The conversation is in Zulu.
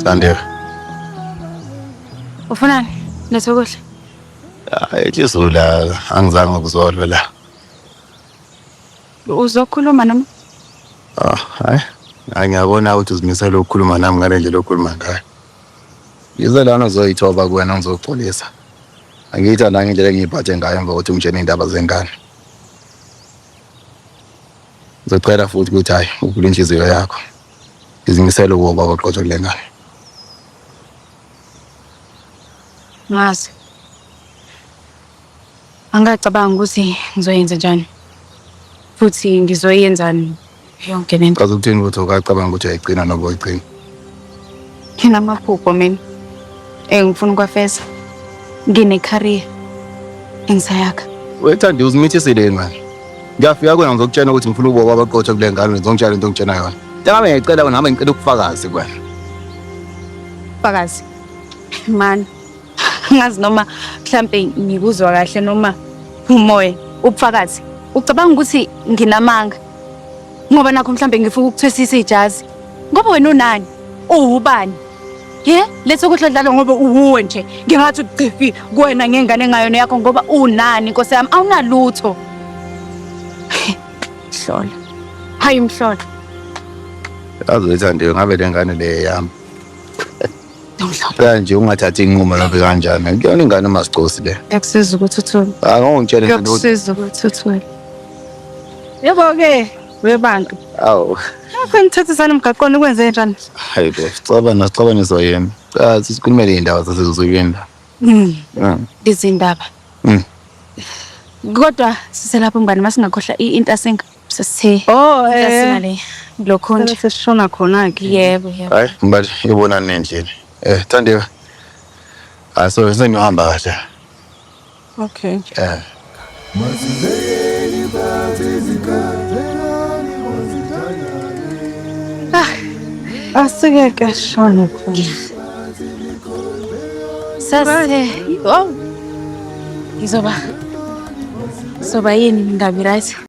Thandiwe. Ufunani? Lethokuhle. Hayi izulu la angizange ukuzolwe la. Uzokhuluma noma? Ah, hayi. Hayi ngiyabona ukuthi uzimisele ukukhuluma nami ngale ndlela okhuluma ngayo. Ngize lana uzoyithoba kuwena ngizoxolisa. Angiyithandanga indlela engiyiphathe ngayo emva kokuthi ungitshene iy'ndaba zengane. Ngizocela futhi ukuthi hhayi uvule inhliziyo yakho. Ngizimisele ukuba ubaba oqotho kule ngane. Ngazi. Angicabanga ukuthi ngizoyenza njani. Futhi ngizoyenzani yonke lento. Chaza ukuthini ukuthi ukacabanga ukuthi uyayigcina noma uyigcina. Nginamaphupho mina engifuna ukuwafeza. Ngine-career engisayakha. Wethandi uzimithisile yini manje? Ngiyafika kuwena ngizokutshela ukuthi ngifuna ukuba ubaba oqotho kule ngane ngizongitshela into ongitshena yona. Njengabe ngiyicela wena ngabe ngicela ubufakazi kuwena. Fakazi. Man. Ngazi noma mhlambe ngikuzwa kahle noma umoya ubufakazi. Ucabanga ukuthi nginamanga. Ngoba nakho mhlambe ngifuna ukuthwesisa ijazi. Ngoba wena unani? Uwubani? Ye, letha ukuhladlala ngoba uwuwe nje. Ngingathi ucifi kuwena ngengane engayona yakho ngoba unani Nkosi yami awunalutho. Hlola. Hayi mhlola. Yazi wethandiwe ngabe le ngane le yami. Phela nje ungathathi inqumo lapho kanjani. Kuyona ingane uMasicosi le. Kuyakusiza ukuthi uthule. Angongitshela nje ukuthi Kuyakusiza ukuthi uthule. Yebo-ke, webantu. awu Nakho nithethisana emgaqweni kwenze njani? hayi bo sicabana sicabaniswa yini. Cha sikhulumele iy'ndaba zasezulwini la. Izindaba. Kodwa siselapho mngani masingakhohlwa intasinga. Sesithe. Oh, Intasinga eh. le. Lokho nje. Sesishona khona-ke. Yebo, yebo. Hayi mbali ibonani nendlini. Eh Thandiwe. Hayi so sengiyohamba kahle. Okay. Eh. Asike ke shone khona. Sase. Oh. Ngizoba. Soba yini ngabi right?